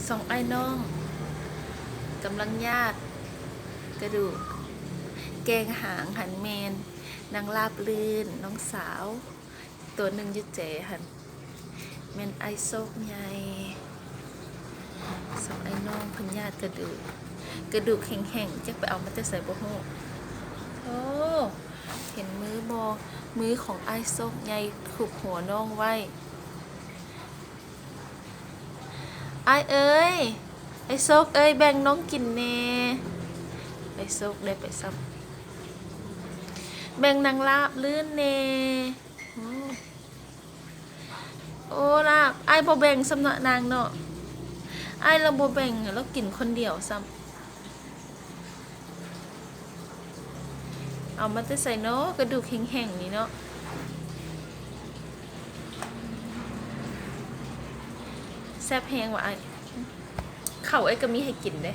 ສອງອ້າຍນ້ອງກຳລັງຍາດກະດູກ ແກງຫາງຫັ້ນແມ່ນນາງລາບລື່ນ ນ້ອງສາວ ໂຕໜຶ່ງຢູ່ແຈຫັ້ນ ແມ່ນອ້າຍໂຊກໃຫຍ່. ສອງອ້າຍນ້ອງເພິ່ນຍາດກະດູກ ກະດູກແຫ້ງໆ ຈັກໄປເອົາມາແຕ່ໃສບໍ່ຮູ້. ໂອ້ ເຫັນມືບໍ່? ມືຂອງອ້າຍໂຊກໃຫຍ່ຄຸບຫົວນ້ອງໄວ້. ອ້າຍເອີຍ ອ້າຍໂຊກເອີຍ ແບ່ງນ້ອງກິນແດ່. ອ້າຍໂຊກໄດ້ໄປຊ້ຳ ແບ່ງນາງລາບລື່ນແດ່. ໂອ້ ໂອ້ ລາບ ອ້າຍບໍ່ແບ່ງຊ້ຳເນາະນາງເນາະ. ອ້າຍລາວບໍ່ແບ່ງ ລາວກິນຄົນດຽວຊ້ຳ. ເອົາມາແຕ່ໃສເນາະ ກະດູກແຫ້ງໆນີ້ເນາະ. ແຊບແຮງຫວາອ້າຍ. ເຂົ້າອ້າຍກໍມີໃຫ້ກິນເດ້.